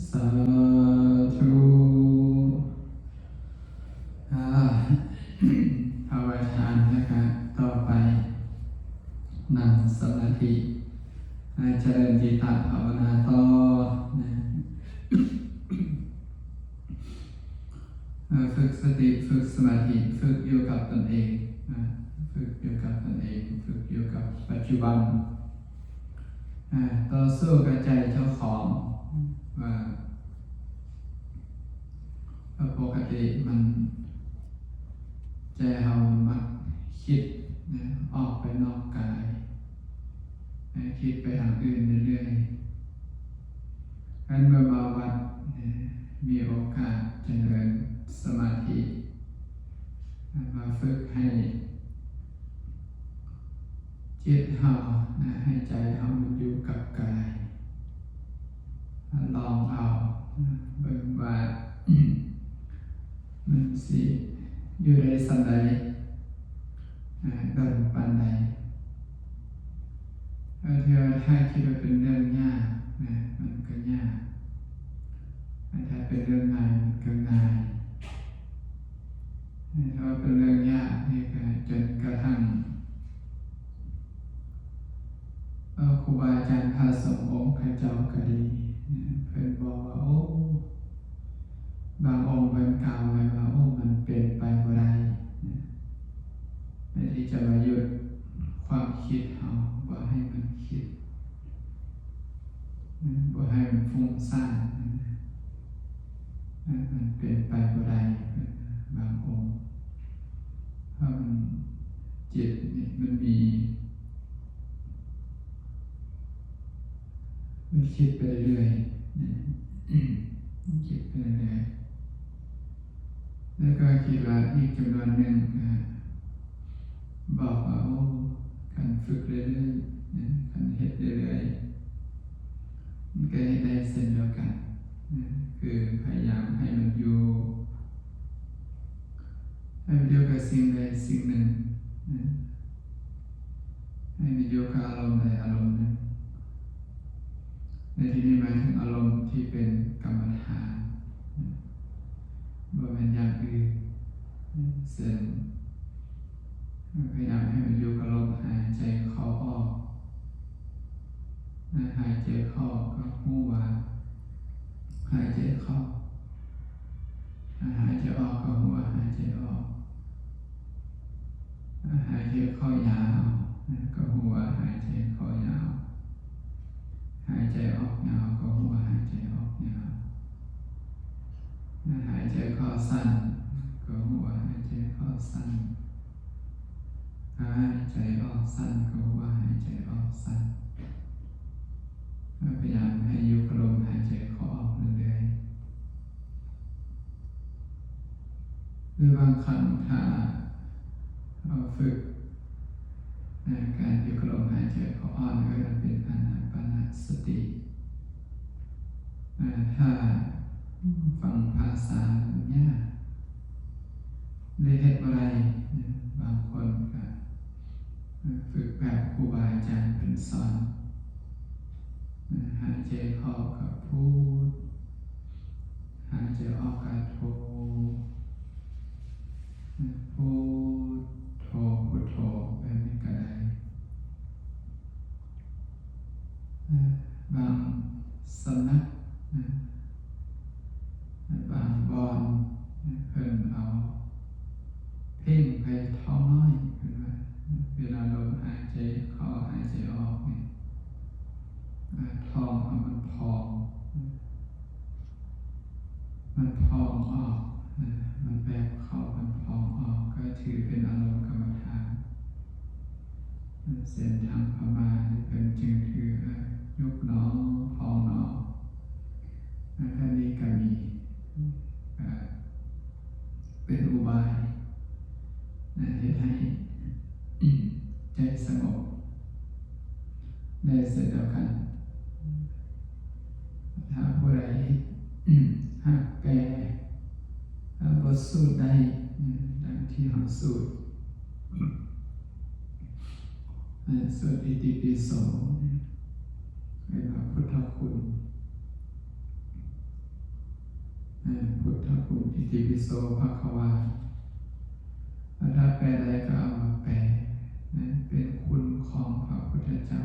ສາທຸ. ອາ ພາວະນາ ແລ້ວກະຕໍ່ໄປນັ່ງສະມາທິ ໃຫ້ຈະເລີນຈິດຕະພາວະນາຕໍ່ນະ. ເອີ ຝຶກສະຕິ ຝຶກສະມາທິ ຝຶກຢູ່ກັບຕົນເອງນະ, ຝຶກຢູ່ກັບຕົນເອງ, ຝຶກຢູ່ກັບປັດຈຸບັນ. ອາ ຕໍ່ສູ້ກັບໃຈເຈົ້າຂອງ ວ່າ ວ່າປົກກະຕິມັນ ໃຈເຮົາມັນມັກຄິດນະ ອອກໄປນອກກາຍນະ, ຄິດໄປທາງອື່ນເລື້ອຍໆ. ຄັນເມື່ອມາວັດນະ ມີໂອກາດຈະເລີນສະມາທິ ມາຝຶກໃຫ້ ຈິດເຮົານະ ໃຫ້ໃຈເຮົາມັນຢູ່ກັບກາຍ, ລອງເອົານະ ເບິ່ງວ່າ ມັນຊິຢູ່ໄດ້ສ່ຳໃດ ນະ ດົນປານໃດ. ແຕ່ວ່າຖ້າຄິດວ່າເປັນເລື່ອງຍາກນະ ມັນກໍຍາກ, ແຕ່ຖ້າເປັນເລື່ອງງ່າຍ ມັນກໍງ່າຍ. ແຕ່ວ່າເປັນເລື່ອງຍາກນີ້ກໍຈົນກະທັ່ງ ເອີ ຄູບາອາຈານພະສົງອົງຂະເຈົ້າກໍດີ ເພິ່ນບອກວ່າ ໂອ້ ບາງອົງເພິ່ນກ່າວໄວ້ວ່າ ໂອ້ ມັນເປັນໄປບໍ່ໄດ້ນະ ທີ່ຈະມາຢຸດຄວາມຄິດເຮົາ ບໍ່ໃຫ້ມັນຄິດ ບໍ່ໃຫ້ມັນຟຸ້ງສ້ານນະ, ມັນເປັນໄປບໍ່ໄດ້. ບາງອົງ ເພາະມັນ ຈິດນີ້ມັນມີ ມັນຄິດໄປເລື້ອຍໆ ມັນຄິດໄປເລື້ອຍໆ ແລ້ວກໍຄິດວ່າອີກຈຳນວນໜຶ່ງກໍບອກວ່າ ໂອ້ ຄັນຝຶກເລື້ອຍໆນະ ຄັນເຮັດເລື້ອຍໆ ມັນກໍເຮັດໄດ້ເຊັ່ນດຽວກັນນະ, ຄືພະຍາຍາມໃຫ້ມັນຢູ່ ໃຫ້ມັນຢູ່ກັບສິ່ງໃດສິ່ງໜຶ່ງນະ, ໃຫ້ມັນຢູ່ກັບອາລົມໃດອາລົມໜຶ່ງ. ໃນທີ່ນີ້ໝາຍເຖິງອາລົມທີ່ເປັນກຳມະຖານນະ, ບໍ່ແມ່ນຢ່າງອື່ນນະ, ເຊັ່ນ ພະຍາຍາມໃຫ້ມັນຢູ່ກັບລົມຫາຍໃຈເຂົ້າອອກນະ, ຫາຍໃຈເຂົ້າກໍຮູ້ວ່າຫາຍໃຈເຂົ້າ, ຫາຍໃຈອອກກໍຮູ້ວ່າຫາຍໃຈອອກ, ຫາຍໃຈເຂົ້າຍາວນະ ກໍຮູ້ວ່າຫາຍໃຈເຂົ້າຍາວ, ຫາຍໃຈອອກຍາວກໍຮູ້ວ່າຫາຍໃຈອອກຍາວ, ຫາຍໃຈເຂົ້າສັ້ນກໍຮູ້ວ່າຫາຍໃຈເຂົ້າສັ້ນ, ຫາຍໃຈອອກສັ້ນກໍຮູ້ວ່າຫາຍໃຈອອກສັ້ນ. ພະຍາຍາມໃຫ້ຢູ່ກັບລົມຫາຍໃຈເຂົ້າອອກເລື້ອຍໆ ຫຼືບາງຄັ້ງຖ້າເຮົາຝຶກ ນະ ການຢູ່ກັບລົມຫາຍໃຈເຂົ້າອອກ ເອີ້ນວ່າເປັນອານາປານະສະຕິ. ນະ ຖ້າຟັງພາສາມັນຍາກ ຫຼືເຮັດບໍ່ໄດ້ນະ, ບາງຄົນກໍ ເອີ ຝຶກແບບຄູບາອາຈານເພິ່ນສອນນະ, ຫາຍໃຈເຂົ້າກໍພຸດ, ຫາຍໃຈອອກກໍໂທ, ນະ ພຸດໂທ ພຸດໂທ ແບບນີ້ກໍໄດ້. ເອີ ບາງສຳນັກນະ ບາງບ່ອນເພິ່ນເອົາເພງໄປທ້ອງນ້ອຍ ເພິ່ນວ່າ ເວລາລົມຫາຍໃຈເຂົ້າຫາຍໃຈອອກນີ້ ອາ ທ້ອງເຮົາມັນພອງ ມັນພອງອອກນະ ມັນແບບເຂົ້າ ມັນພອງອອກ ກໍຖືເປັນອາລົມກຳມະຖານ. ເຊັ່ນທາງພະມ້ານີ້ເພິ່ນຈຶ່ງຖື ເອີ ຍຸບໜໍ ພອງໜໍ ແບບນີ້ກໍມີ ເປັນອຸບາຍນະ ເຮັດໃຫ້ໃຈສະຫງົບໄດ້ເຊັ່ນດຽວກັນ. ຖ້າຜູ້ໃດຫາກແປ ເອີ ບົດສູດໄດ້ ດັ່ງທີ່ເຮົາສູດ ເອີ ສູດອິຕິປິໂສ ເອີ້ນວ່າພຸດທະຄຸນ ພຸດທະຄຸນ ອິຕິປິໂສ ພະຄະວາ. ຖ້າແປໄດ້ກໍເອົາມາແປນະ ເປັນຄຸນຂອງພະພຸດທະເຈົ້າ.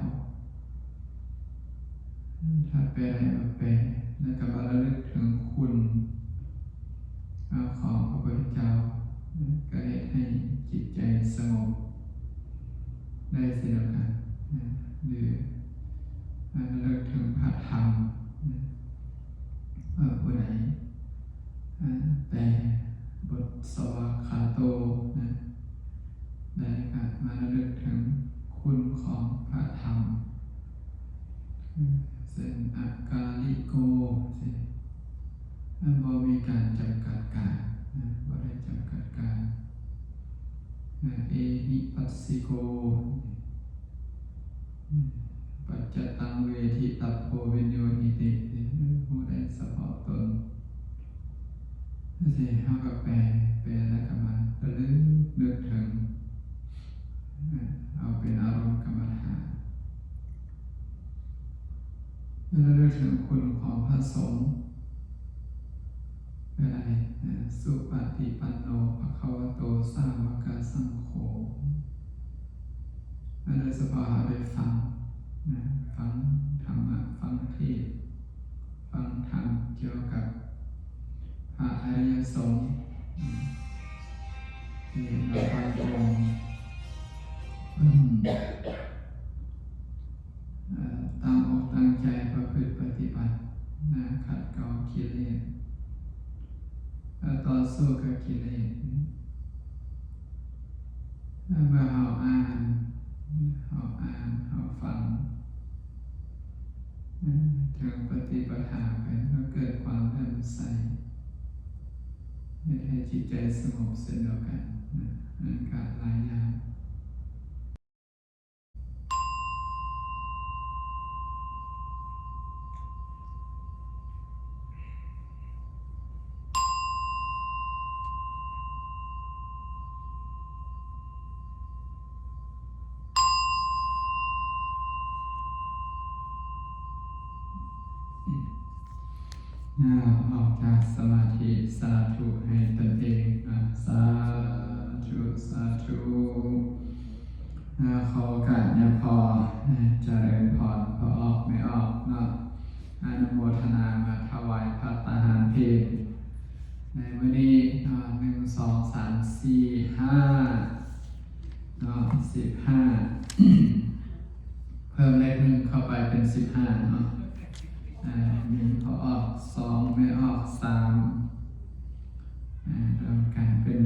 ຖ້າແປໄດ້ມາແປ ແລ້ວກໍມາລະລຶກເຖິງຄຸນຂອງພະພຸດທະເຈົ້າ ກໍເຮັດໃຫ້ຈິດໃຈສະຫງົບໄດ້ເຊັ່ນດຽວກັນ ຫຼື ລະລຶກເຖິງພະທຳ ເອີ ຜູ້ໃດ ເອີ ແປບົດສະວາກຂາໂຕນະ ແລ້ວກໍມາລະລຶກເຖິງຄຸນຂອງພະທຳ ເຊັ່ນ ອາກາລິໂກ ເຊັ່ນ ບໍ່ມີການຈຳກັດການນະ ບໍ່ໄດ້ຈຳກັດການ ເອຫິປັດສິໂກ ປັດຈະຕັງເວທິຕັບໂພວິນໂຍຫິຕິ ຮູ້ໄດ້ສະເພາະຕົນ. ຈັ່ງຊີ້ເຮົາກໍແປ ແປແລ້ວກໍມາລະລຶກນຶກເຖິງ ເອົາເປັນອາລົມກຳມະຖານ ລະນຶກເຖິງຄຸນຂອງພະສົງ ເປັນອັນນີ້ ສຸປະຕິປັນໂນ ພະຄະວະໂຕ ສາວະກະສັງໂຄ. ໂດຍສະເພາະເຮົາໄດ້ຟັງນະ ຟັງທຳມະ ຟັງເທດ ຟັງທຳກ່ຽວກັບພະອະລິຍະສົງ ທີ່ເຫັນວ່າບາງອົງ ເອີ ຕັ້ງອົກຕັ້ງໃຈປະພຶດປະຕິບັດນະ ຂັດເກົາກິເລດ ແລະ ຕໍ່ສູ້ກັບກິເລດ. ເມື່ອເຮົາອ່ານ ເຮົາອ່ານ ເຮົາຟັງເຖິງປະຕິປະທາໄປ ກໍເກີດຄວາມເຫຼື້ອມໃສ ເຮັດໃຫ້ຈິດໃຈສະຫງົບເຊັ່ນດຽວກັນນະ ອັນນັ້ນກໍຫຼາຍຢ່າງ. ອອກຈາກສະມາທິ ສາທຸໃຫ້ຕົນເອງ ສາທຸ ສາທຸ. ຂໍໂອກາດຍາມພໍ ຈະເລີນພອນ ພໍ່ອອກແມ່ອອກເນາະ ອະນຸໂມທະນາມາຖວາຍພັດຕາຫານເພນໃນມື້ນີ້ເນາະ ໜຶ່ງ ສອງ ສາມ ສີ່ ຫ້າ ເນາະ ສິບຫ້າ ເພີ່ມເລກໜຶ່ງເຂົ້າໄປເປັນສິບຫ້າເນາະ ມີພໍ່ອອກສອງ ແມ່ອອກສາມ ລວມກັນເປັນ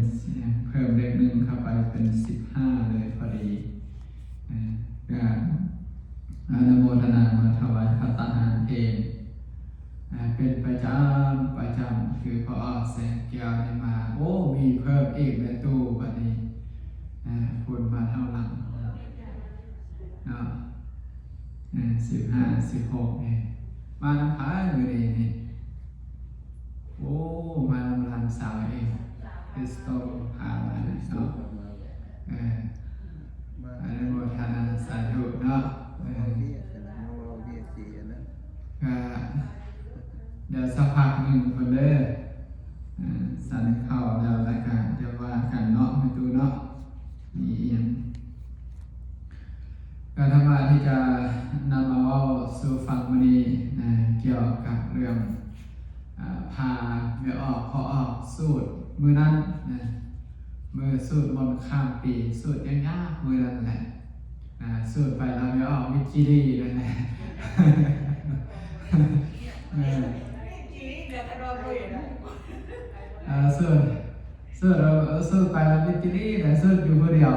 ເພີ່ມເລກໜຶ່ງເຂົ້າໄປເປັນສິບຫ້າເລີຍພໍດີ. ກະອະນຸໂມທະນາມາຖວາຍພັດຕາຫານເພນ ເປັນປະຈຳ ປະຈຳ ຄືພໍ່ອອກແສງແກ້ວໄດ້ມາ ໂອ້ ມີເພີ່ມອີກແມ່ຕູ້ບັດນີ້ ພຸ້ນມາທາງຫຼັງເນາະ ສິບຫ້າ ສິບຫົກນີ້ ມານຳໃຜມື້ນີ້ນີ້? ໂອ້ ມານຳຫຼານສາວເອງ ຄຣິສໂຕພາມາເນາະ ເອີ ອະນຸໂມທະນາສາທຸເນາະ ເອີ ກະ ດຽວສັກພັກໜຶ່ງພຸ້ນເດີ ສັນເຂົ້າແລ້ວ ແລ້ວກະຈະວ່າກັນເນາະ ແມ່ຕູ້ເນາະ ມີອີ່ຫຍັງ ກະທຳມະທີ່ຈະນຳມາເວົ້າສູ່ຟັງມື້ນີ້ນະ ກ່ຽວກັບເລື່ອງ ອາ ພາແມ່ອອກພໍ່ອອກສູດມື້ນັ້ນນະ ມື້ສູດມົນຂ້າມປີ ສູດຍາກໆມື້ນັ້ນແຫຼະ ນະ ສູດໄປແລ້ວແມ່ອອກມິດຈີລີນັ້ນແຫຼະ ເອີ ເອີ ສູດ ສູດ ເອີ ສູດໄປແລ້ວມິດຈີລີແຫຼະ ສູດຢູ່ຜູ້ດຽວ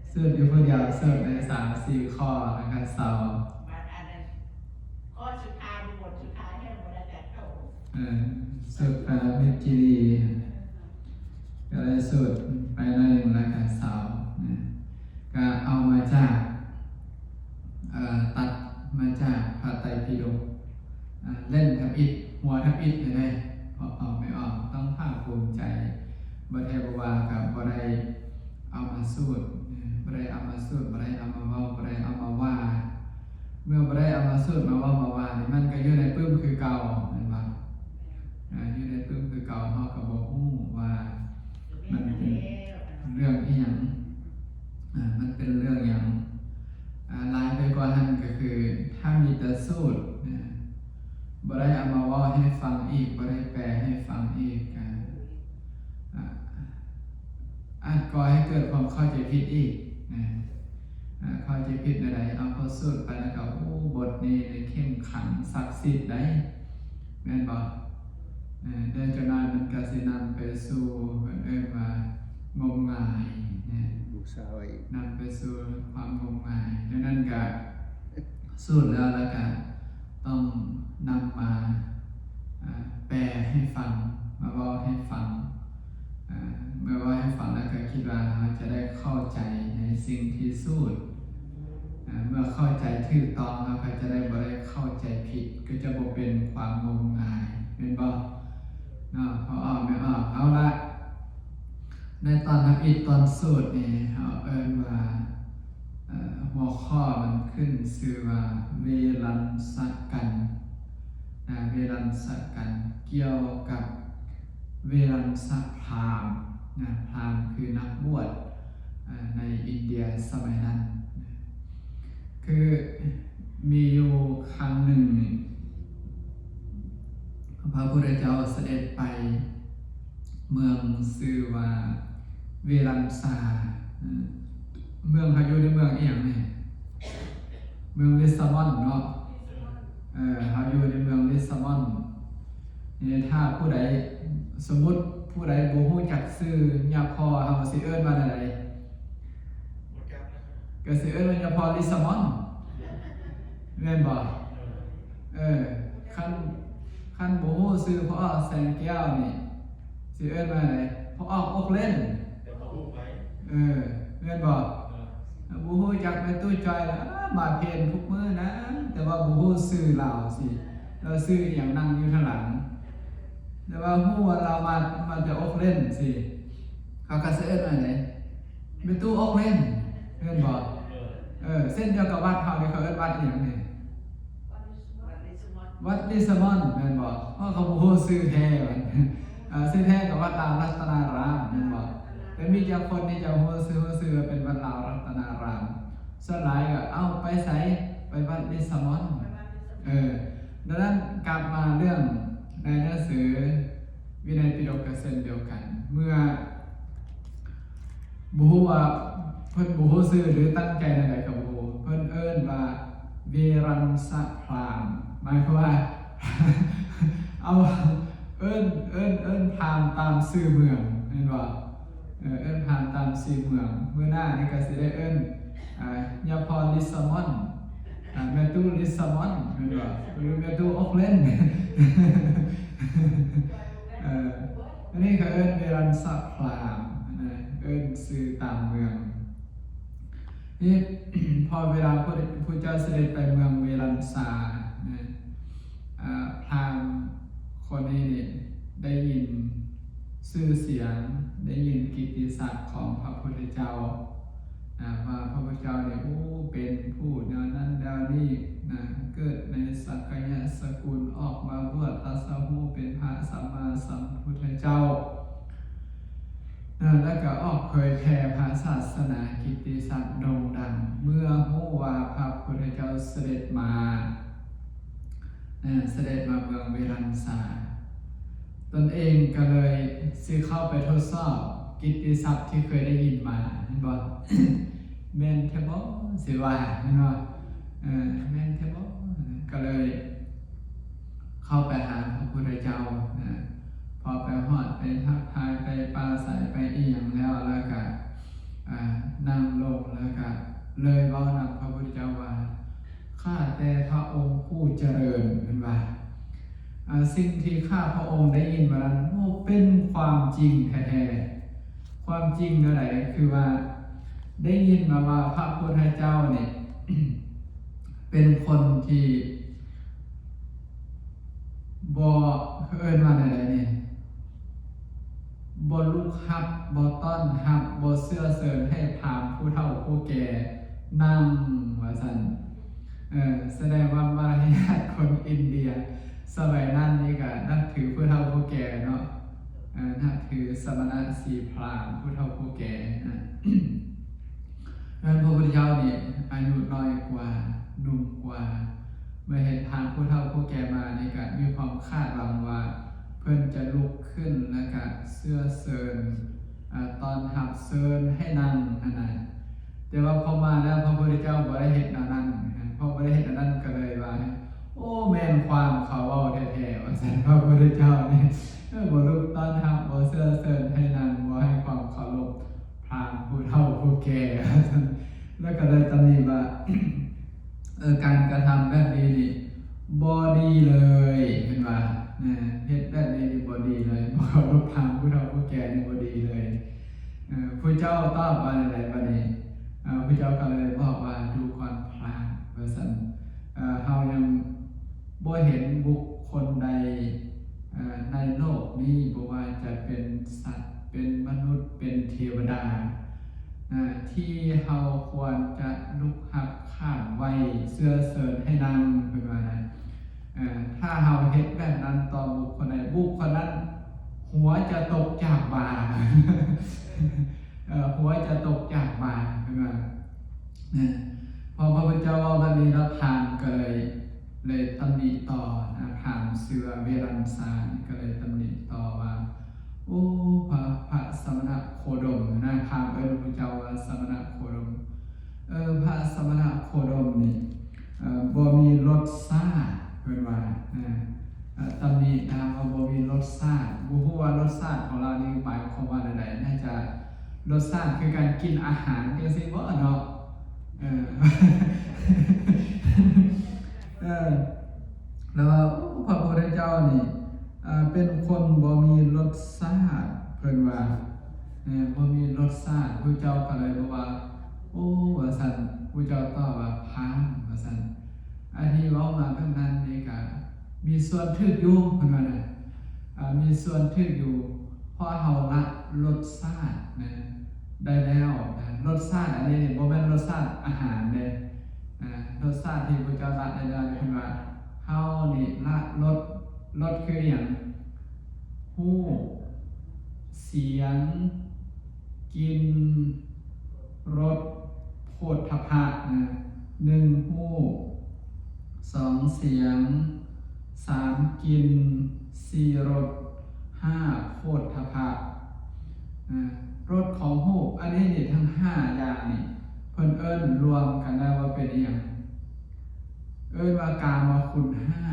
ເອີ ສູດຢູ່ຜູ້ດຽວ ສູດໄດ້ສາມສີ່ຂໍ້ ແລ້ວກໍເຊົາ ບັດອັນນັ້ນ ຂໍ້ສຸດທ້າຍ ບົດສຸດທ້າຍຍັງບໍ່ໄດ້ຈັກໂຕ ເອີ ສູດໄປແລ້ວມິດຈີລີ ກໍໄດ້ສູດໄປໜ້ອຍໜຶ່ງ ແລ້ວກໍເຊົານະ ກໍເອົາມາຈາກ ເອີ ຕັດມາຈາກພະໄຕປິດົກ ອ່າ ເຫຼັ້ນທຳອິດ ຫົວທຳອິດເລີຍເດ້ ເພາະເອົາໄປອອກ ຕ້ອງພາກພູມໃຈ ບໍ່ແທ້ບໍ່ວ່າກໍບໍ່ໄດ້ເອົາມາສູດ ບໍ່ໄດ້ເອົາມາສູດ ບໍ່ໄດ້ເອົາມາເວົ້າ ບໍ່ໄດ້ເອົາມາວ່າ ເມື່ອບໍ່ໄດ້ເອົາມາສູດ ມາເວົ້າ ມາວ່ານີ້ ມັນກໍຢູ່ໃນປຶ້ມຄືເກົ່າ ແມ່ນບໍ່? ເອີ ປຶ້ມຄືເກົ່າ ເຮົາກໍບໍ່ຮູ້ວ່າມັນເປັນເລື່ອງອີ່ຫຍັງ ອາ ມັນເປັນເລື່ອງຫຍັງ. ອາ ຫຼາຍໄປກວ່ານັ້ນກໍຄື ຖ້າມີແຕ່ສູດ ອາ ບໍ່ໄດ້ເອົາມາເວົ້າໃຫ້ຟັງອີກ ບໍ່ໄດ້ແປໃຫ້ຟັງອີກ ອາ ອາ ອາດກໍ່ໃຫ້ເກີດຄວາມເຂົ້າໃຈຜິດອີກ ອາ ອາ ເຂົ້າໃຈຜິດແນວໃດ? ເອົາ ພໍສູດໄປແລ້ວກໍ ໂອ້ ບົດນີ້ນີ້ເຄັ່ງຂລັງສັກສິດໃດ໋ ແມ່ນບໍ່? ເອີ ແຕ່ຈັກໜ້ອຍມັນກໍຊິນຳໄປສູ່ ເພິ່ນເອີ້ນວ່າ ງົມງາຍນະ ບູຊາໄວ້ ນຳໄປສູ່ຄວາມງົມງາຍ. ດັ່ງນັ້ນກໍ ສູດແລ້ວ ແລ້ວກໍຕ້ອງນຳມາ ອາ ແປໃຫ້ຟັງ ມາເວົ້າໃຫ້ຟັງ. ອາ ເມື່ອເວົ້າໃຫ້ຟັງແລ້ວກໍຄິດວ່າເຮົາຈະໄດ້ເຂົ້າໃຈໃນສິ່ງທີ່ສູດ ອາ ເມື່ອເຂົ້າໃຈຖືກຕ້ອງ ເຮົາກໍຈະໄດ້ບໍ່ໄດ້ເຂົ້າໃຈຜິດ ກໍຈະບໍ່ເປັນຄວາມງົມງາຍ ແມ່ນບໍ່? ເນາະ ພໍອອກ ແມ່ນອອກ. ເອົາລະ ໃນຕອນທຳອິດຕອນສູດນີ້ ເຮົາເອີ້ນວ່າ ເອີ ຫົວຂໍ້ມັນຂຶ້ນຊື່ວ່າ ເວລັນສະກັນ ນະ ເວລັນສະກັນ ກ່ຽວກັບເວລັນສະພຣາມນະ ພຣາມຄືນັກບວດ ອາ ໃນອິນເດຍສະໄໝນັ້ນນະ. ຄືມີຢູ່ຄັ້ງໜຶ່ງນີ້ ພະພຸດທະເຈົ້າສະເດັດໄປເມືອງຊື່ວ່າເວລັນຊາ. ເມືອງເຮົາຢູ່ໃນເມືອງອີ່ຫຍັງນີ້? ເມືອງລິດສະມອນເນາະ. ເອີ ເຮົາຢູ່ໃນເມືອງລິດສະມອນ. ນີ້ ຖ້າຜູ້ໃດ ສົມມຸດຜູ້ໃດບໍ່ຮູ້ຈັກຊື່ຍາພໍ່ເຮົາ ຊິເອີ້ນວ່າແນວໃດ? ກໍຊິເອີ້ນວ່າຍາພໍ່ລິດສະມອນ ແມ່ນບໍ່? ເອີ ຄັນ ຄັນບໍ່ຮູ້ຊື່ພໍ່ອອກແສງແກ້ວນີ້ ຊິເອີ້ນວ່າໃດ? ພໍ່ອອກອົກເຫຼັ້ນ. ເອີ ແມ່ນບໍ່? ເອີ ບໍ່ຮູ້ຈັກແມ່ຕູ້ຈ້ອຍລະ ມາເພນທຸກມື້ນະ ແຕ່ວ່າບໍ່ຮູ້ຊື່ລາວຊິ ລາວຊື່ອີ່ຫຍັງ ນັ່ງຢູ່ທາງຫຼັງ ແຕ່ວ່າຮູ້ວ່າລາວມາ ມາແຕ່ອົກເຫຼັ້ນຊິ ເຂົາກໍຊິເອີ້ນວ່າໃດ? ແມ່ຕູ້ອົກເຫຼັ້ນ ແມ່ນບໍ່? ເອີ ເຊັ່ນດຽວກັບວັດເຮົານີ້ ເຂົາເອີ້ນວັດອີ່ຫຍັງນີ້? ວັດລິດສະມອນ ແມ່ນບໍ່? ເພາະເຂົາບໍ່ຮູ້ຊື່ແທ້ ເອີ ຊື່ແທ້ກໍວັດລາວລັດຕະນາຣາມ ແມ່ນບໍ່? ແຕ່ມີຈັກຄົນທີ່ຈະຮູ້ຊື່ ຮູ້ຊື່ວ່າເປັນວັດລາວລັດຕະນາຣາມ? ສ່ວນຫຼາຍກໍ ເອົ້າ ໄປໃສ? ໄປວັດລິດສະມອນ. ເອີ ດັ່ງນັ້ນ ກັບມາເລື່ອງໃນໜັງສືວິໄນປິດົກກໍເຊັ່ນດຽວກັນ ເມື່ອ ບໍ່ຮູ້ວ່າເພິ່ນບໍ່ຮູ້ຊື່ ຫຼື ຕັ້ງໃຈແນວໃດກໍບໍ່ຮູ້ ເພິ່ນເອີ້ນວ່າເວລັນສະພຣາມ ໝາຍຄວາມວ່າ ເອົາ ເອີ້ນ ເອີ້ນ ເອີ້ນພຣາມຕາມຊື່ເມືອງ ແມ່ນບໍ່? ເອີ ເອີ້ນພຣາມຕາມຊື່ເມືອງ. ມື້ໜ້ານີ້ກໍຊິໄດ້ເອີ້ນ ອາ ຍາພໍ່ລິດສະມອນ ອາ ແມ່ຕູ້ລິດສະມອນ ແມ່ນບໍ່? ຫຼື ແມ່ຕູ້ອົກເຫຼັ້ນ. ເອີ ອັນນີ້ກໍເອີ້ນເວລັນສະພຣາມນະ ເອີ້ນຊື່ຕາມເມືອງ. ນີ້ ພໍເວລາພະ ພະເຈົ້າສະເດັດໄປເມືອງເວລັນຊານະ ອາ ພຣາມຄົນນີ້ນີ້ໄດ້ຍິນຊື່ສຽງ ໄດ້ຍິນກິດຕິສັກຂອງພະພຸດທະເຈົ້າ ນະ ວ່າພະພຸດທະເຈົ້ານີ້ ໂອ້ ເປັນຜູ້ແນວນັ້ນແນວນີ້ນະ ເກີດໃນສັກກະຍະສະກຸນ ອອກມາບວດຕັດສະຮູ້ເປັນພະສຳມາສຳພຸດທະເຈົ້ານະ ແລ້ວກໍອອກເຜີຍແຜ່ພະສາສະໜາ ກິດຕິສັກໂດ່ງດັງ ເມື່ອຮູ້ວ່າພະພຸດທະເຈົ້າສະເດັດມາ ເອີ ສະເດັດມາເມືອງເວລັນຊາ ຕົນເອງກໍເລີຍຊິເຂົ້າໄປທົດສອບກິດຕິສັກທີ່ເຄີຍໄດ້ຍິນມາ ແມ່ນບໍ່? ແມ່ນແທ້ບໍ່? ຊິວ່າ ແມ່ນບໍ່? ເອີ ແມ່ນແທ້ບໍ່? ກໍເລີຍເຂົ້າໄປຫາພະພຸດທະເຈົ້ານະ ພໍໄປຮອດ ໄປທັກທາຍ ໄປປາໄສ ໄປອີ່ຫຍັງແລ້ວ ແລ້ວກໍ ອາ ນັ່ງລົງ ແລ້ວກໍເລີຍເວົ້ານຳພະພຸດທະເຈົ້າວ່າ ຂ້າแต่พระองค์ผู้เจริญ ເພິ່ນວ່າ ອາ ສິ່ງທີ່ຂ້າพระองค์ได้ยินมานั้น โอ้ เป็นความจริงแท้ๆ ความจริงแนวใด คือว่าได้ยินมาว่าพระพุทธเจ้าเนี่ย เป็นคนที่ บ่ ເອີ້ນວ່າແນວໃດນີ້ ບໍ່ລຸກຮັບ ບໍ່ຕ້ອນຮັບ ບໍ່ເຊື້ອເຊີນໃຫ້ພາມຜູ້ເຖົ້າຜູ້ແກ່ນັ່ງ ວ່າຊັ້ນ. ເອີ ສະແດງວ່າມາລະຍາດຄົນອິນເດຍ ສະໄໝນັ້ນນີ້ກະນັບຖືຜູ້ເຖົ້າຜູ້ແກ່ເນາະ, ເອີ ນັບຖືສະມະນະຊີພຣາມຜູ້ເຖົ້າຜູ້ແກ່ນະ. ນັ້ນພະພຸດທະເຈົ້ານີ້ອາຍຸນ້ອຍກວ່າ, ໜຸ່ມກວ່າ, ເມື່ອເຫັນພາມຜູ້ເຖົ້າຜູ້ແກ່ມານີ້ກະມີຄວາມຄາດຫວັງວ່າເພິ່ນຈະລຸກຂຶ້ນ ແລະກະເຊື້ອເຊີນ ອາ ຕ້ອນຮັບເຊີນໃຫ້ນັ່ງຫັ້ນນະ. ແຕ່ວ່າພໍມາແລ້ວພະພຸດທະເຈົ້າບໍ່ໄດ້ເຮັດແນວນັ້ນ, ພໍບໍ່ໄດ້ເຮັດແນວນັ້ນກໍເລີຍວ່າ ໂອ້ ແມ່ນຄວາມເຂົາເວົ້າແທ້ໆ ວ່າຊັ້ນ. ພະພຸດທະເຈົ້ານີ້ ເອີ ບໍ່ລຸກຕ້ອນຮັບ, ບໍ່ເຊື້ອເຊີນໃຫ້ນັ່ງ, ບໍ່ໃຫ້ຄວາມເຄົາລົບພາມຜູ້ເຖົ້າຜູ້ແກ່ ວ່າຊັ້ນ. ແລ້ວກໍເລີຍຕຳໜິວ່າ ເອີ ການກະທຳແບບນີ້ນີ້ບໍ່ດີເລີຍ ເພິ່ນວ່ານະ, ເຮັດແບບນີ້ນີ້ບໍ່ດີເລີຍ, ບໍ່ເຄົາລົບພາມຜູ້ເຖົ້າຜູ້ແກ່ນີ້ບໍ່ດີເລີຍ. ເອີ ຜູ້ເຈົ້າຕອບວ່າແນວໃດບາດນີ້? ເອີ ຜູ້ເຈົ້າກໍເລີຍບອກວ່າ ດູກ່ອນພຣາມ ວ່າຊັ້ນ, ເຮົາຍັງບໍ່ເຫັນບຸກຄົນໃດ ເອີ ໃນໂລກນີ້ ບໍ່ວ່າຈະເປັນສັດ ເປັນມະນຸດ ເປັນເທວະດາ ນະ ທີ່ເຮົາຄວນຈະລຸກຮັບຂານໄຫວ້ເຊື້ອເຊີນໃຫ້ນັ່ງ ເພິ່ນວ່ານະ. ເອີ ຖ້າເຮົາເຮັດແບບນັ້ນຕໍ່ບຸກຄົນໃດ, ບຸກຄົນນັ້ນຫົວຈະຕົກຈາກບ່າ ເອີ ຫົວຈະຕົກຈາກບ່າ ເພິ່ນວ່ານະ. ພໍພະພຸດທະເຈົ້າເວົ້າແບບນີ້ແລ້ວ ພາມກໍເລີຍ ເລີຍຕຳໜິຕໍ່ນະ, ພາມຊື່ວ່າເວລັນຊານີ້ກໍເລີຍຕຳໜິຕໍ່ວ່າ ໂອ້ ພະ ພະສະມະນະໂຄດົມນະ, ພາມເອີ້ນພະພຸດທະເຈົ້າວ່າສະມະນະໂຄດົມ. ເອີ ພະສະມະນະໂຄດົມນີ້ ເອີ ບໍ່ມີລົດຊາດ ເພິ່ນວ່ານະ, ເອີ ຕຳໜິລາວວ່າບໍ່ມີລົດຊາດ. ບໍ່ຮູ້ວ່າລົດຊາດຂອງລາວນີ້ໝາຍຄວາມວ່າແນວໃດ? ໜ້າຈະລົດຊາດຄືການກິນອາຫານຈັ່ງຊີ້ບໍເນາະ? ເອີ ເອີ ແລ້ວວ່າ ໂອ້ ພະພຸດທະເຈົ້ານີ້ ເປັນຄົນບໍ່ມີລົດຊາດ ເພິ່ນວ່າ ເອີ ບໍ່ມີລົດຊາດ. ຜູ້ເຈົ້າກໍເລີຍບອກວ່າ ໂອ້ ວ່າຊັ້ນ, ຜູ້ເຈົ້າຕອບວ່າ ພາມ ວ່າຊັ້ນ, ອັນທີ່ເວົ້າມາແບບນັ້ນນີ້ກະມີສ່ວນຖືກຢູ່ ເພິ່ນວ່ານະ, ເອີ ມີສ່ວນຖືກຢູ່ ເພາະເຮົາລະລົດຊາດນະ ໄດ້ແລ້ວນະ. ລົດຊາດອັນນີ້ນີ້ບໍ່ແມ່ນລົດຊາດອາຫານເດ້, ເອີ ລົດຊາດທີ່ພະເຈົ້າລະໄດ້ແລ້ວນີ້ ເພິ່ນວ່າເຮົານີ້ລະລົດ, ລົດຄືຫຍັງ? ຮູບ, ສຽງ, ກິ່ນ, ລົດ, ໂຜດຖະພະນະ, ໜຶ່ງຮູບ, ສອງສຽງ, ສາມກິ່ນ, ສີ່ລົດ, ຫ້າໂຜດຖະພະ. ອາ ລົດຂອງຮູບ ອັນນີ້ນີ້ ທັງຫ້າຢ່າງນີ້ ເພິ່ນເອີ້ນລວມກັນແລ້ວວ່າເປັນອີ່ຫຍັງ? ເອີ້ນວ່າກາມະຄຸນຫ້າ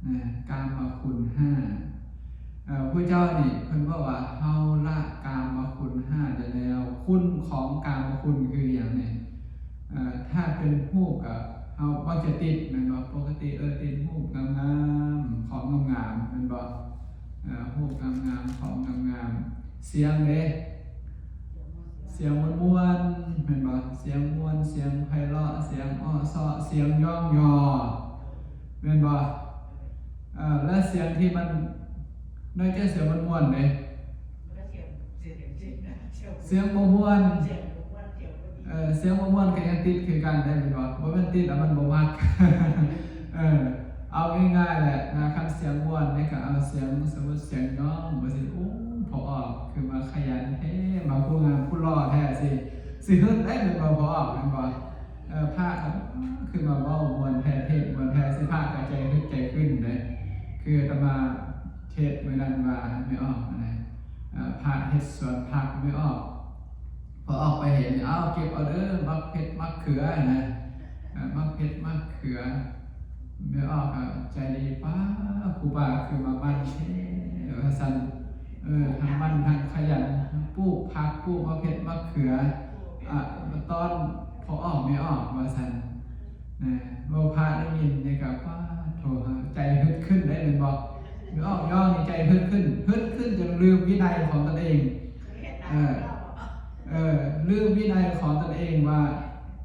ນະ, ກາມະຄຸນຫ້າ. ເອີ ຜູ້ເຈົ້ານີ້ເພິ່ນບອກວ່າ ເຮົາລະກາມະຄຸນຫ້າໄດ້ແລ້ວ. ຄຸນຂອງກາມະຄຸນຄືຫຍັງນີ້? ເອີ ຖ້າເປັນຮູບກໍເຮົາມັກຈະຕິດແມ່ນບໍ່? ປົກກະຕິ ເອີ ຕິດຮູບງາມໆ ຂອງງາມໆ ແມ່ນບໍ່? ເອີ ຮູບງາມໆ ຂອງງາມໆ. ສຽງເດ້? ສຽງມ່ວນໆ ແມ່ນບໍ່? ສຽງມ່ວນ, ສຽງໄພເລາະ, ສຽງເອາະເຊາະ, ສຽງຍ້ອງຍໍ ແມ່ນບໍ່? ເອີ ແລະ ສຽງທີ່ມັນ ນອກຈາກສຽງມ່ວນໆເດ້ ສຽງບໍ່ມ່ວນ, ເອີ ສຽງບໍ່ມ່ວນກໍຍັງຕິດຄືກັນໄດ້ແມ່ນບໍ່? ບໍ່ແມ່ນຕິດແລ້ວມັນບໍ່ມັກ. ເອີ ເອົາງ່າຍໆແຫຼະນະ, ຄັນສຽງມ່ວນນີ້ກໍເອົາສຽງ, ສົມມຸດສຽງຍ້ອງວ່າຊີ້, ໂອ້ ພໍ່ອອກຄືມາຂະຫຍັນແທ້, ມາຜູ້ງາມຜູ້ຫຼໍ່ແທ້ ຊິ ຊິຮຶດໄດ້ແມ່ນບໍ່? ພໍ່ອອກແມ່ນບໍ່? ເອີ ພະກໍຄືມາເວົ້າມ່ວນແທ້, ເທດມ່ວນແທ້, ຊິພະກໍໃຈຮຶດໃຈຂຶ້ນເດ້. ຄືອາດຕະມາເທດມື້ນັ້ນວ່າ ແມ່ອອກນະ, ເອີ ພະເຮັດສວນຜັກ ແມ່ອອກ ພໍອອກໄປເຫັນ ເອົາ ເກັບເອົາເດີ ໝາກເຜັດໝາກເຂືອນະ, ເອີ ໝາກເຜັດໝາກເຂືອ. ແມ່ອອກກໍໃຈດີ, ປ້າ ຄູບາຄືມາໝັ່ນແທ້ ວ່າຊັ້ນ. ເອີ ທັງໝັ່ນທັງຂະຫຍັນ ປູກຜັກ ປູກໝາກເຜັດໝາກເຂືອ ອາ ມາຕ້ອນພໍ່ອອກແມ່ອອກ ວ່າຊັ້ນນະ. ເວົ້າພະໄດ້ຍິນນີ້ກໍ ປ້າໂທ້ ໃຈຮຶດຂຶ້ນໄດ້ແມ່ນບໍ່? ແມ່ອອກຍ້ອງນີ້ໃຈຮຶດຂຶ້ນ, ຮຶດຂຶ້ນຈົນລືມວິໄນຂອງຕົນເອງ. ເອີ ເອີ ລືມວິໄນຂອງຕົນເອງວ່າ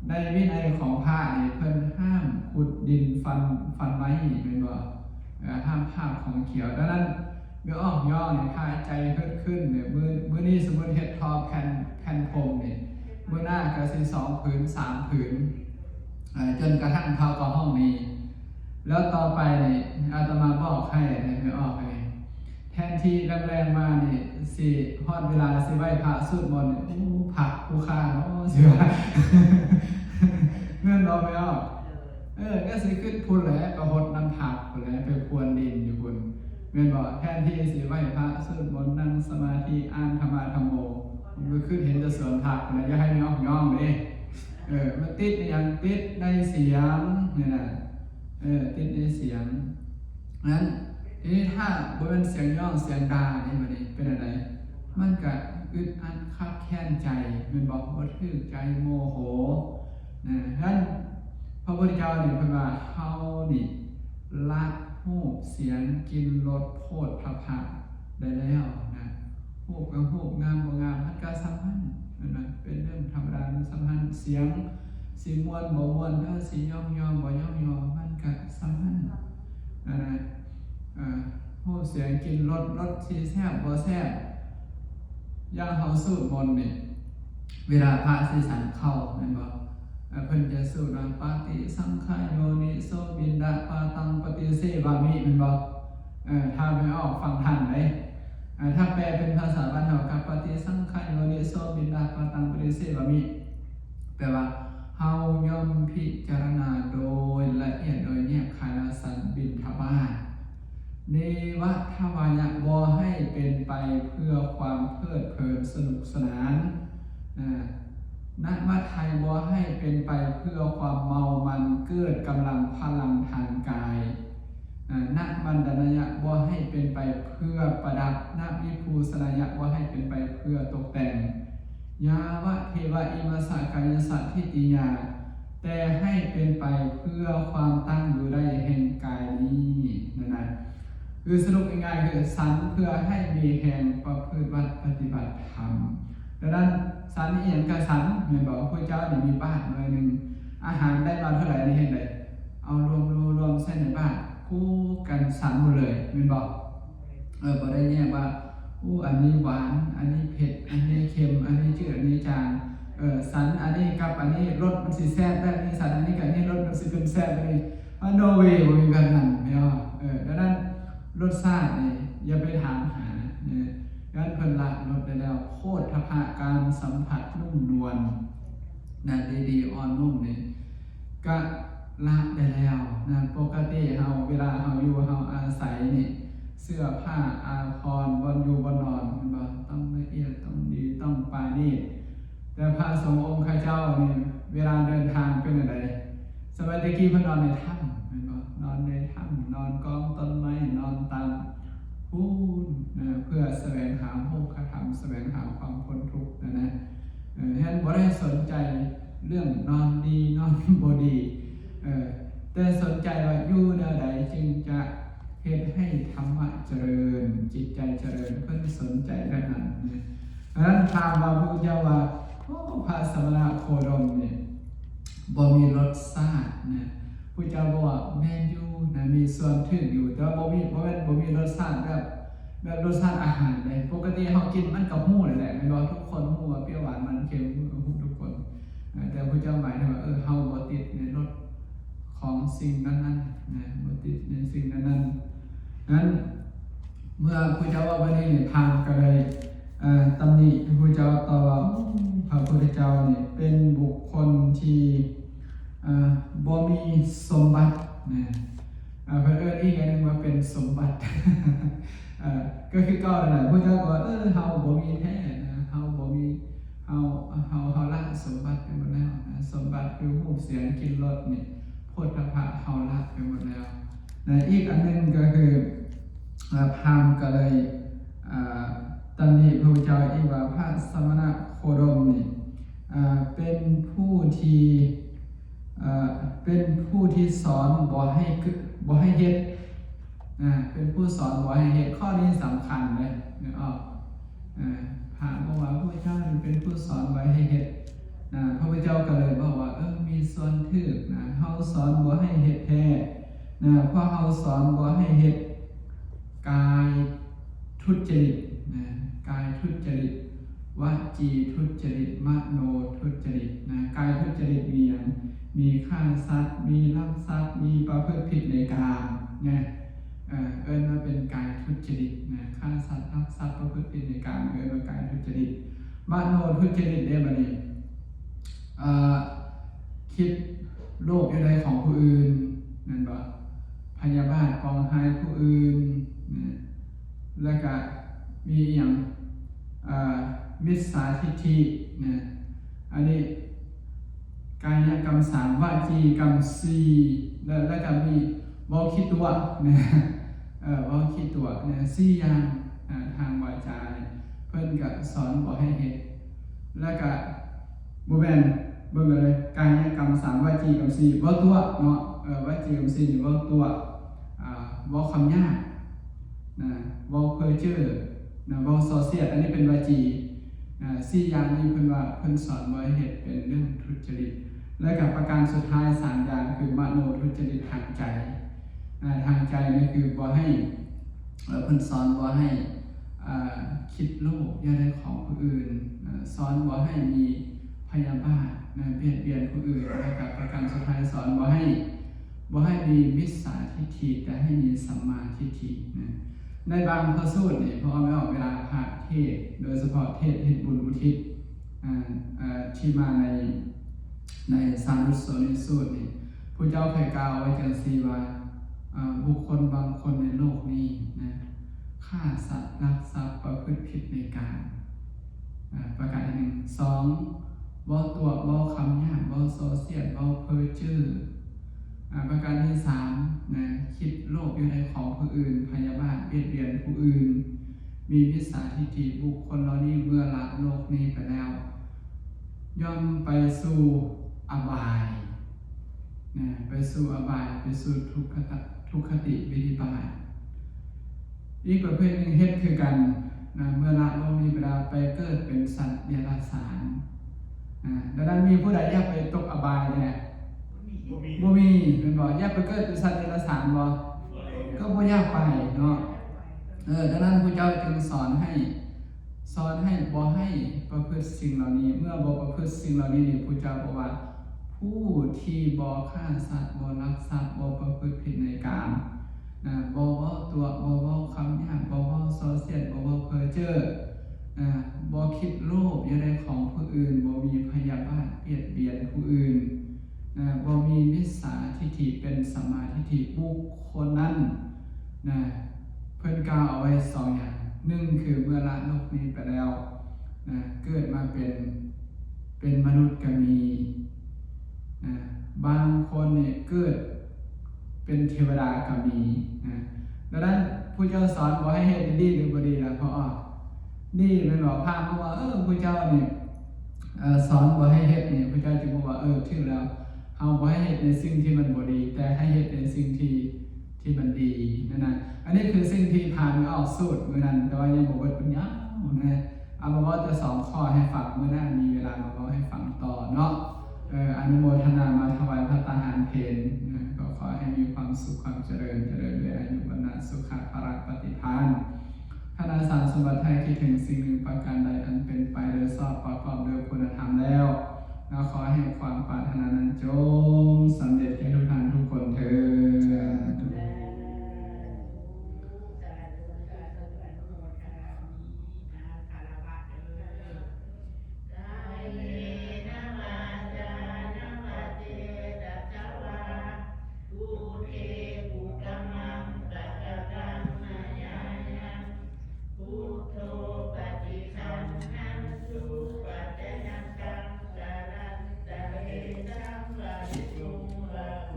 ໃນວິໄນຂອງພະນີ້ເພິ່ນຫ້າມຂຸດດິນຟັນ, ຟັນໄມ້ແມ່ນບໍ່? ເອີ ຫ້າມຄາບຂອງຂຽວ. ດັ່ງນັ້ນ ແມ່ອອກຍ້ອງນີ້ ພະໃຈຮຶດຂຶ້ນນີ້ ມື້ ມື້ນີ້ສົມມຸດເຮັດທໍແຜ່ນ ແຜ່ນພົມນີ້ ມື້ໜ້າກໍຊິສອງຜືນ ສາມຜືນ ເອີ ຈົນກະທັ່ງເທົ່າກັບຫ້ອງນີ້ ແລ້ວຕໍ່ໄປນີ້ອາດຕະມາບອກໃຫ້ ໃຫ້ໄປອອກໃຫ້ ແທນທີ່ແລງໆມານີ້ຊິຮອດເວລາຊິໄຫວ້ພະສວດມົນນີ້ ໂອ້ ພັກຜູ້ຂ້າເນາະ ຊິວ່າ ແມ່ນບໍ່ແມ່ອອກ? ເອີ ກໍຊິຂຶ້ນພຸ້ນແຫຼະ ໄປຫົດນ້ຳພັກພຸ້ນແຫຼະ ໄປພວນດິນຢູ່ພຸ້ນ ແມ່ນບໍ່? ແທນທີ່ຊິໄຫວ້ພະສວດມົນ ນັ່ງສະມາທິ ອ່ານທຳມະທຳໂມ ມັນຄືເຫັນແຕ່ສວນຜັກພຸ້ນແຫຼະ ຢ່າໃຫ້ແມ່ອອກຍ້ອງເດ້. ເອີ ມັນຕິດອີ່ຫຍັງ? ຕິດໃນສຽງນີ້ນະ ເອີ ຕິດໃນສຽງນັ້ນ. ທີນີ້ຖ້າບໍ່ແມ່ນສຽງຍ້ອງສຽງດ່ານີ້ ບາດນີ້ເປັນອັນໃດ? ມັນກະອຶດອັດຄັບແຄ້ນໃຈ ແມ່ນບໍ່? ບໍ່ຖືກໃຈ ໂມໂຫນະ. ນັ້ນ ພະພຸດທະເຈົ້ານີ້ເພິ່ນວ່າ ເຮົານີ້ລະຮູບສຽງ ກິ່ນ ລົດ ໂຜດຖະພະໄດ້ແລ້ວນະ. ຮູບກໍຮູບ ງາມບໍ່ງາມ ມັນກໍຊ່ຳນັ້ນ ແມ່ນບໍ່? ເປັນເລື່ອງທຳມະດາ ມັນຊ່ຳນັ້ນ. ສຽງຊິມ່ວນບໍ່ມ່ວນ ຫຼືຊິຍ້ອງຍໍບໍ່ຍ້ອງຍໍ ມັນກໍຊ່ຳນັ້ນ ນັ້ນນະ. ເອີ ຮູບສຽງ ກິ່ນ ລົດ ລົດຊິແຊບບໍ່ແຊບ ຢ່າງເຮົາສູດມົນນີ້ ເວລາພະຊິສັນເຂົ້າ ແມ່ນບໍ່? ເອີ ເພິ່ນຈະສູດວ່າ ປະຕິສັງຂະໂຍນິໂສ ປິນດາປາຕັງປະຕິເສວາມິ ແມ່ນບໍ່? ເອີ ຖ້າແມ່ອອກຟັງທັນເດ້. ເອີ ຖ້າແປເປັນພາສາບ້ານເຮົາກໍ ປະຕິສັງຂະໂຍນິໂສ ປິນດາປາຕັງປະຕິເສວາມິ ແປວ່າ ເຮົາຍ່ອມພິຈາລະນາໂດຍລະອຽດ ໂດຍແຍບຄາຍແລ້ວສັນບິນທະບາດ. ເນວະທະວາຍະ ບໍ່ໃຫ້ເປັນໄປເພື່ອຄວາມເພີດເພີນສະໜຸກສະໜານ. ນະມະໄທ ບໍ່ໃຫ້ເປັນໄປເພື່ອຄວາມເມົາມັນເກີດກຳລັງພະລັງທາງກາຍ. ນະມັນດານາຍະ ບໍ່ໃຫ້ເປັນໄປເພື່ອປະດັບ. ນະວິພູສະນາຍະ ບໍ່ໃຫ້ເປັນໄປເພື່ອຕົກແຕ່ງ. ຍາວະເທວະອິມາສະກາຍະສະທິຕິຍາ ແຕ່ໃຫ້ເປັນໄປເພື່ອຄວາມຕັ້ງຢູ່ໄດ້ແຫ່ງກາຍນີ້ ນັ້ນນະ. ຄືສະຫຼຸບງ່າຍໆ ຄືສັນເພື່ອໃຫ້ມີແຮງປະພຶດວັດປະຕິບັດທຳ. ດັ່ງນັ້ນ ສັນອີ່ຫຍັງກະສັນ ແມ່ນບໍ່? ພະເຈົ້ານີ້ມີບາດໜ່ວຍໜຶ່ງ ອາຫານໄດ້ມາເທົ່າໃດນີ້ເຮັດໃດ? ເອົາລວມໆ ລວມໃສ່ໃນບາດ ຄູ່ກັນສັນໝົດເລີຍ ແມ່ນບໍ່? ເອີ ບໍ່ໄດ້ແຍກວ່າ ໂອ້ ອັນນີ້ຫວານ ອັນນີ້ເຜັດ ອັນນີ້ເຄັມ ອັນນີ້ຈືດ ອັນນີ້ຈາງ. ເອີ ສັນອັນນີ້ກັບອັນນີ້ ລົດມັນຊິແຊບແບບນີ້ ສັນອັນນີ້ກັບອັນນີ້ ລົດມັນຊິເປັນແຊບແບບນີ້. ອາ ໂນເວ ບໍ່ມີແບບນັ້ນ ແມ່ນບໍ່? ເອີ ດັ່ງນັ້ນ ລົດຊາດນີ້ຢ່າໄປຖາມຫາ ເອີ ຍ້ອນເພິ່ນລະລົດໄດ້ແລ້ວ. ໂຜດຖະພະ ການສຳຜັດນຸ້ມນວນນະ ດີໆ ອ່ອນນຸ້ມນີ້ ກະລະໄດ້ແລ້ວນະ. ປົກກະຕິເຮົາ ເວລາເຮົາຢູ່ເຮົາອາໄສນີ້ ເສື້ອຜ້າອາພອນ ບ່ອນຢູ່ບ່ອນນອນ ແມ່ນບໍ່? ຕ້ອງລະອຽດ ຕ້ອງດີ ຕ້ອງປານີດ. ແຕ່ພະສົງອົງຄະເຈົ້ານີ້ ເວລາເດີນທາງເປັນຈັ່ງໃດ? ສະໄໝແຕ່ກີ້ເພິ່ນນອນໃນຖ້ຳ ແມ່ນບໍ່? ນອນໃນຖ້ຳ ນອນກອງຕົ້ນໄມ້ ນອນຕາມພູນ ເພື່ອສະແຫວງຫາໂມກຂະທຳ ສະແຫວງຫາຄວາມພົ້ນທຸກນັ້ນນະ. ເອີ ແມ່ນບໍ່ໄດ້ສົນໃຈເລື່ອງນອນດີນອນບໍ່ດີ ເອີ ແຕ່ສົນໃຈວ່າຢູ່ແນວໃດຈຶ່ງຈະເຮັດໃຫ້ທຳມະຈະເລີນ ຈິດໃຈຈະເລີນ ເພິ່ນສົນໃຈແບບນັ້ນນະ. ອັນນັ້ນຖາມວ່າ ພະພຸດທະເຈົ້າວ່າ ໂອ້ ພະສະມະນະໂຄດົມນີ້ບໍ່ມີລົດຊາດນະ. ພະເຈົ້າບອກວ່າ ແມ່ນຢູ່ນະ ມີສ່ວນຖືກຢູ່ ແຕ່ວ່າບໍ່ມີ ບໍ່ແມ່ນບໍ່ມີລົດຊາດແບບ ແບບລົດຊາດອາຫານເດ້. ປົກກະຕິເຮົາກິນມັນກໍຮູ້ແຫຼະ ແມ່ນບໍ່? ທຸກຄົນຮູ້ວ່າປ່ຽວ ຫວານ ມັນ ເຄັມ ຮູ້ທຸກຄົນ. ເອີ ແຕ່ພະເຈົ້າໝາຍເຖິງວ່າ ເອີ ເຮົາບໍ່ຕິດໃນລົດຂອງສິ່ງນັ້ນໆນະ ບໍ່ຕິດໃນສິ່ງນັ້ນໆ. ນັ້ນ ເມື່ອພະເຈົ້າເວົ້າແບບນີ້ນີ້ ພາມກໍເລີຍ ເອີ ຕຳໜິພະພຸດທະເຈົ້າ ຕໍ່ວ່າ ໂອ້ ພະພຸດທະເຈົ້ານີ້ເປັນບຸກຄົນທີ່ ເອີ ບໍ່ມີສົມບັດນະ. ເອີ ເພິ່ນເອີ້ນອີກອັນໜຶ່ງວ່າເປັນສົມບັດ ເອີ ກໍຄືເກົ່ານັ້ນແຫຼະ. ພະເຈົ້າກໍວ່າ ເອີ ເຮົາບໍ່ມີແທ້ນະ ເຮົາບໍ່ມີ ເຮົາ ເຮົາ ເຮົາລະສົມບັດໄປໝົດແລ້ວນະ. ສົມບັດຄືຮູບ ສຽງ ກິ່ນ ລົດນີ້ ໂຜດຖະພະ ເຮົາລະໄປໝົດແລ້ວນະ. ອີກອັນໜຶ່ງກໍຄື ເອີ ພາມກໍເລີຍ ເອີ ຕຳໜິພະພຸດທະເຈົ້າອີກວ່າ ພະສະມະນະໂຄດົມນີ້ ເອີ ເປັນຜູ້ທີ່ ເອີ ເປັນຜູ້ທີ່ສອນບໍ່ໃຫ້ ບໍ່ໃຫ້ເຮັດ ນະ ເປັນຜູ້ສອນບໍ່ໃຫ້ເຮັດ. ຂໍ້ນີ້ສຳຄັນເດ້ ເນາະ. ເອີ ພະບອກວ່າ ພະເຈົ້ານີ້ເປັນຜູ້ສອນບໍ່ໃຫ້ເຮັດນະ. ພະພຸດທະເຈົ້າກໍເລີຍບອກວ່າ ເອີ ມີສ່ວນຖືກນະ ເຮົາສອນບໍ່ໃຫ້ເຮັດແທ້ນະ ເພາະເຮົາສອນບໍ່ໃຫ້ເຮັດກາຍທຸດຈະລິດນະ ກາຍທຸດຈະລິດ ວະຈີທຸດຈະລິດ ມະໂນທຸດຈະລິດນະ. ກາຍທຸດຈະລິດມີຫຍັງ? ມີຂ້າສັດ ມີລັກຊັບ ມີປະພຶດຜິດໃນກາມນະ. ເອີ ເອີ້ນວ່າເປັນກາຍທຸດຈະລິດນະ. ຂ້າສັດ ລັກຊັບ ປະພຶດຜິດໃນກາມ ເອີ້ນວ່າກາຍທຸດຈະລິດ. ມະໂນທຸດຈະລິດເດ້ ບາດນີ້ ເອີ ຄິດໂລບຢາກໄດ້ຂອງຜູ້ອື່ນ ແມ່ນບໍ່? ພະຍາບາດປອງຮ້າຍຜູ້ອື່ນນະ. ແລ້ວກະມີອີ່ຫຍັງ? ເອີ ມິດສາທິດຖິນະ. ອັນນີ້ກາຍະກຳສາມ ວະຈີກຳສີ່ ແລະ ແລ້ວກະມີເວົ້າຂີ້ຕົວະນະ. ເອີ ເວົ້າຂີ້ຕົວະນະ. ສີ່ຢ່າງ ອາ ທາງວາຈານີ້ ເພິ່ນກະສອນບໍ່ໃຫ້ເຮັດ. ແລ້ວກະບໍ່ແມ່ນ ເບິ່ງເລີຍ ກາຍະກຳສາມ ວະຈີກຳສີ່ ເວົ້າຕົວະເນາະ. ເອີ ວະຈີກຳສີ່ນີ້ເວົ້າຕົວະ ອາ ເວົ້າຄຳຫຍາບນະ ເວົ້າເພີ້ເຈີ້ນະ ເວົ້າສໍ້ສຽດ. ອັນນີ້ເປັນວະຈີນະ. ສີ່ຢ່າງນີ້ເພິ່ນວ່າເພິ່ນສອນບໍ່ໃຫ້ເຮັດ ເປັນເລື່ອງທຸດຈະລິດ. ແລ້ວກະປະການສຸດທ້າຍສາມຢ່າງ ຄືມະໂນທຸດຈະລິດ ທາງໃຈນະ. ທາງໃຈນີ້ຄືບໍ່ໃຫ້ ເອີ ເພິ່ນສອນບໍ່ໃຫ້ ເອີ ຄິດໂລບຢາກໄດ້ຂອງຜູ້ອື່ນນະ, ສອນບໍ່ໃຫ້ມີພະຍາບາດນະ ບຽດບຽນຜູ້ອື່ນ. ແລ້ວກະປະການສຸດທ້າຍ ສອນບໍ່ໃຫ້ ບໍ່ໃຫ້ມີມິດສາທິດຖິ ແຕ່ໃຫ້ມີສຳມາທິດຖິນະ. ໃນບາງພະສູດນີ້ ພໍ່ແມ່ອອກເວລາພະເທດ ໂດຍສະເພາະເທດເຮັດບຸນອຸທິດ ອາ ອາ ທີ່ມາໃນ ໃນສານຸສາວະນີສູດນີ້ ຜູ້ເຈົ້າເຄີຍກ່າວໄວ້ຈັ່ງຊີ້ວ່າ ອາ ບຸກຄົນບາງຄົນໃນໂລກນີ້ນະ ຂ້າສັດ ລັກຊັບ ປະພຶດຜິດໃນກາມ ອາ ປະການທີໜຶ່ງ. ສອງ ເວົ້າຕົວະ ເວົ້າຄຳຫຍາບ ເວົ້າສໍ້ສຽດ ເວົ້າເພີ້ເຈີ້ ອາ ປະການທີສາມນະ ຄິດໂລບຢາກໄດ້ຂອງຜູ້ອື່ນ ພະຍາບາດ ບຽດບຽນຜູ້ອື່ນ ມີມິດສາທິດຖິ. ບຸກຄົນເຫຼົ່ານີ້ເມື່ອລະໂລກນີ້ໄປແລ້ວ ຍ່ອມໄປສູ່ອະບາຍນະ ໄປສູ່ອະບາຍ ໄປສູ່ທຸກຄະຕະ ທຸກຄະຕິວິນິບາດ. ອີກປະເພດໜຶ່ງເຮັດຄືກັນນະ ເມື່ອລະໂລກນີ້ໄປແລ້ວ ໄປເກີດເປັນສັດເດຍລະສານນະ. ດັ່ງນັ້ນ ມີຜູ້ໃດຢາກໄປຕົກອະບາຍແດ່? ບໍ່ມີ ບໍ່ມີແມ່ນບໍ່? ຢາກໄປເກີດເປັນສັດເດຍລະສານບໍ່? ບໍ່ ກໍບໍ່ຢາກໄປເນາະ. ເອີ ດັ່ງນັ້ນ ພະເຈົ້າຈຶ່ງສອນໃຫ້ ສອນໃຫ້ບໍ່ໃຫ້ປະພຶດສິ່ງເຫຼົ່ານີ້. ເມື່ອບໍ່ປະພຶດສິ່ງເຫຼົ່ານີ້ນີ້ ພະເຈົ້າບອກວ່າ ຜູ້ທີ່ບໍ່ຂ້າສັດ ບໍ່ລັກຊັບ ບໍ່ປະພຶດຜິດໃນກາມນະ ບໍ່ເວົ້າຕົວະ ບໍ່ເວົ້າຄຳຫຍາບ ບໍ່ເວົ້າສໍ້ສຽດ ບໍ່ເວົ້າເພີ້ເຈີ້ນະ ບໍ່ຄິດໂລບຢາກໄດ້ຂອງຜູ້ອື່ນ ບໍ່ມີພະຍາບາດບຽດບຽນຜູ້ອື່ນນະ ບໍ່ມີມິດສາທິດຖິ ເປັນສຳມາທິດຖິ ບຸກຄົນນັ້ນນະ ເພິ່ນກ່າວເອົາໄວ້ສອງຢ່າງ. ໜຶ່ງ ຄືເມື່ອລະໂລກນີ້ໄປແລ້ວນະ ເກີດມາເປັນ ເປັນມະນຸດກໍມີນະ ບາງຄົນນີ້ເກີດເປັນເທວະດາກໍມີນະ. ດັ່ງນັ້ນ ພະເຈົ້າສອນບໍ່ໃຫ້ເຮັດນີ້ ດີຫຼືບໍ່ດີລະ? ເພາະວ່າດີແມ່ນບໍ່? ພະບອກວ່າ ເອີ ພະເຈົ້ານີ້ ເອີ ສອນບໍ່ໃຫ້ເຮັດນີ້ ພະເຈົ້າຈຶ່ງບອກວ່າ ເອີ ຖືກແລ້ວ ເຮົາບໍ່ໃຫ້ເຮັດໃນສິ່ງທີ່ມັນບໍ່ດີ ແຕ່ໃຫ້ເຮັດໃນສິ່ງທີ່ ທີ່ມັນດີນັ້ນນະ. ອັນນີ້ຄືສິ່ງທີ່ພາມາອອກສູດມື້ນັ້ນ ແຕ່ວ່າຍັງບໍ່ເບິດບັນຍາວນະ. ເອົາມາເວົ້າແຕ່ສອງຂໍ້ໃຫ້ຟັງ ມື້ໜ້າມີເວລາມາເວົ້າໃຫ້ຟັງຕໍ່ເນາະ. ເອີ ອະນຸໂມທະນາມາຖວາຍພັດຕາຫານເພນນະ ກໍຂໍໃຫ້ມີຄວາມສຸກຄວາມຈະເລີນ ຈະເລີນດ້ວຍອາຍຸ ວັນນະ ສຸຂະ ພະລະ ປະຕິພານ ທະນາສານສົມບັດໄທ ຄິດເຖິງສິ່ງໜຶ່ງປະການໃດອັນເປັນໄປໂດຍຊອບປະກອບດ້ວຍຄຸນນະທຳແລ້ວ ແລະ ຂໍໃຫ້ຄວາມປາດຖະໜານັ້ນຈົ່ງສຳເລັດແກ່ທຸກທ່ານທຸກຄົນເທີ້ນ. ກາເຍນະວາຈານະວະເຈຕະສະວາ ພຸດເທ ຄຸກະມັງ ສະກະຕັງ ມະຍາຍັງ ພຸດໂທ ປະຕິຄັນຫັນຕຸ ປັດຈະຍັງຕັງ ສະລັນຕະເລ ສັງວາເຣຕຸງ ວາໂຄ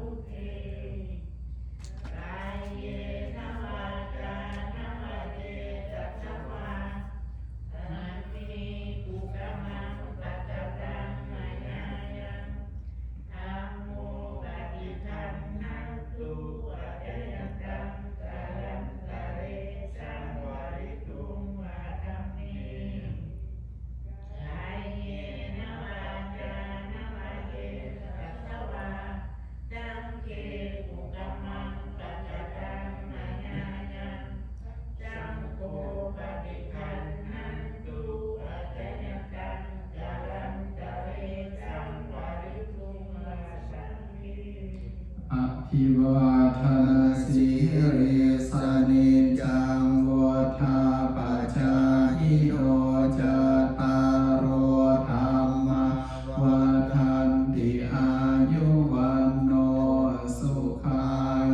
ภิວາທະນະສີລິສະນິຈຈັງ ວຸດທາປະຈາຍິໂນ ຈັດຕາໂຣ ທຳມາ ວັດທັນຕິ ອາຍຸວັນໂນ ສຸຂັງ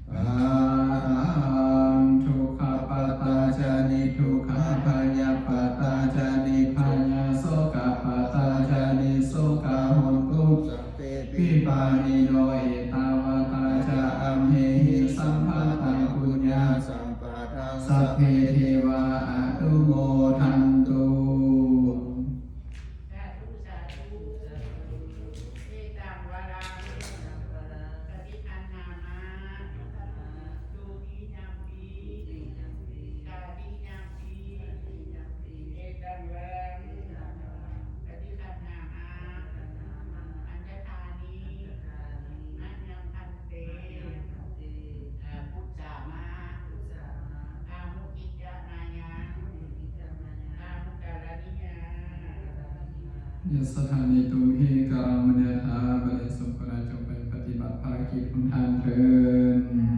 ພະລັງ ທຸກຂະປະຕາ ຈານິທຸກຂະ ພະຍາປະຕາ ຈານິພະຍາ ໂສກະປະຕາ ຈານິໂສກະ ໂຫນຕຸ ສະ ເປ ວິປານິໂນ ເອຕາວັດຕາ ຈະ ອັມເຫຫິ ສຳປະທັງ ປຸນຍັງ ສຳປະທັງ ສັບເພ ເທວາ ອະນຸໂມທັນຕຸ ສາທຸ ສາທຸ ສາທຸ ເອຕັງ ວະລັງ ເອຕັງ ວະລັງ ປະຕິຄັນນາມະ ປະຕິຄັນນາມະ ດູຕິຍັມ ກາຕິຍາມປີ ເອຕັງ ວະລັງ ປະຕິຄັນນາມະ ອັນຕະຖານິ ມະຍັງ ພັນເຕ ອາ ພຸດສາມະ ອາຫຸກິຈະມາຍັງ ອາຫຸກາລະນິຍາ ຍະສະຖານິ ຕຸມເຫ ກະລັງ ມັນຍາທາ ບັດນີ້ສົມຄວນແລ້ວ ຈົ່ງໄປປະຕິບັດພາລະກິດຂອງທ່ານເທີ້ນ.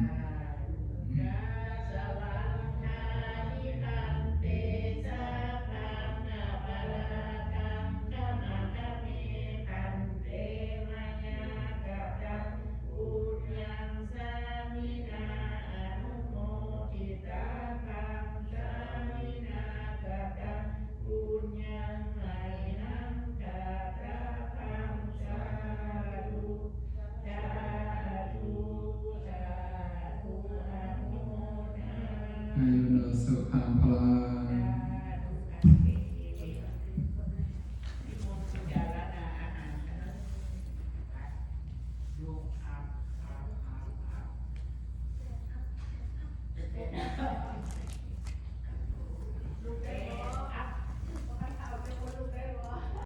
ກາສະວັດທານິ ພັນເຕ ສັກຂັງ ອະປະລາທັງ ຂະມາຄະເມ ພັນເຕ ມະຍາກະຕັງ ປຸນຍັງ ສາມິນາ ອະນຸໂມທິຕາທັງ ສາມິນາກະຕັງ ປຸນຍັງ ໄມຫັງ ຄະຕະພັງ ສາທຸ ສາທຸ ສາທຸ ອະນຸໂມທາ ອາຍຸໂນ ສຸຂັງ ພະລັງ